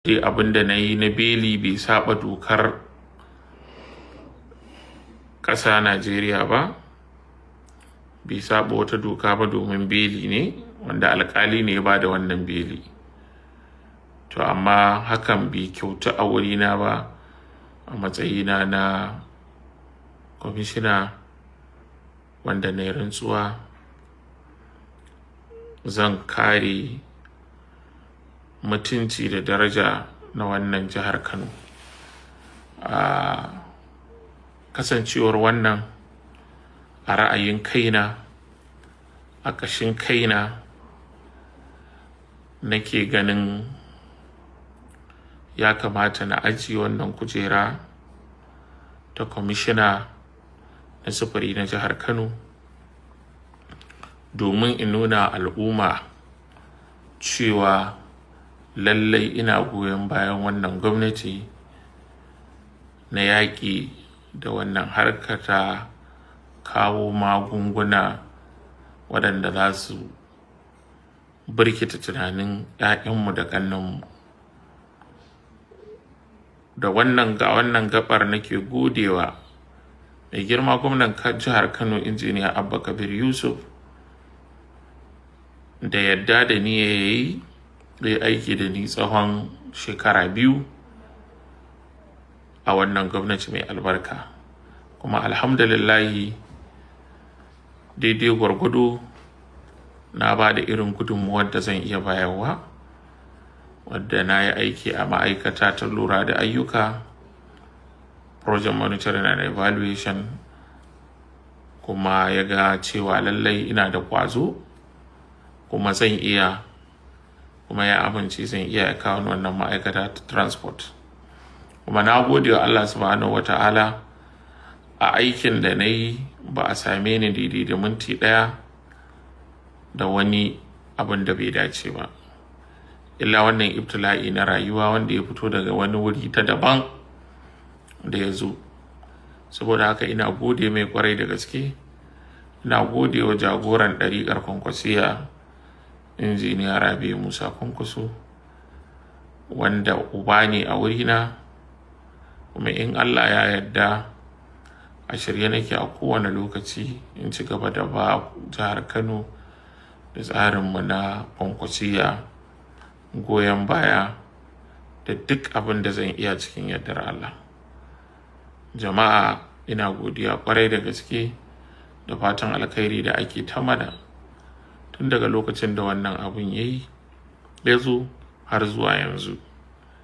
Dai abin da na yi na beli bai saba dokar ƙasa Najeriya ba, bai saba wata doka ba, domin beli ne wanda alkali ne ya ba da wannan beli. To amma hakan bai kyautu a wurina ba a matsayina na kwamishina wanda na yi rantsuwa zan kare mutunci da daraja na wannan jihar Kano. A kasancewar wannan a ra'ayin kaina, a ƙashin kaina, nake ganin ya kamata na ajiye wannan kujera ta kwamishina na sufuri na jihar Kano domin in nuna al'umma cewa lallai ina goyon bayan wannan gwamnati na yaƙi da wannan harka ta kawo magunguna waɗanda za su birkita tunanin 'ya'yanmu da ƙannenmu. Da wannan ga wannan gabar nake godewa mai girma gwamnan jihar Kano, Injiniya Abba Kabir Yusuf, da yadda da ni ya yi ya aiki da ni tsawon shekara 2 a wannan gwamnati mai albarka. Kuma alhamdulillahi, daidai gwargwado na ba da irin gudunmuwar da zan iya bayarwa, wadda na yi aiki a ma'aikata ta lura da ayyuka, project monitoring and evaluation, kuma ya ga cewa lallai ina da kwazo kuma zan iya, kuma ya amince zan iya kawo wannan ma'aikata ta transport. Kuma na gode wa Allah Subhanahu wa Ta'ala, a aikin da na yi ba a same ni daidai da minti ɗaya da wani abin da bai dace ba, illa wannan ibtila'i na rayuwa wanda ya fito daga wani wuri ta daban da ya zo. Saboda haka ina gode mai kwarai da gaske. Ina gode wa jagoran ɗariƙar Kwankwasiya, Injiniya Rabi Musa Kwankwaso, wanda uba ne a wurina. Kuma in Allah ya yarda, a shirye nake a kowane lokaci in ci gaba da ba jihar Kano da tsarinmu na Kwankwasiya goyon baya da duk abin da zan iya cikin yardar Allah. Jama'a, ina godiya kwarai da gaske da fatan alkhairi da ake ta mana tun daga lokacin da wannan abun ya yi ya zo har zuwa yanzu.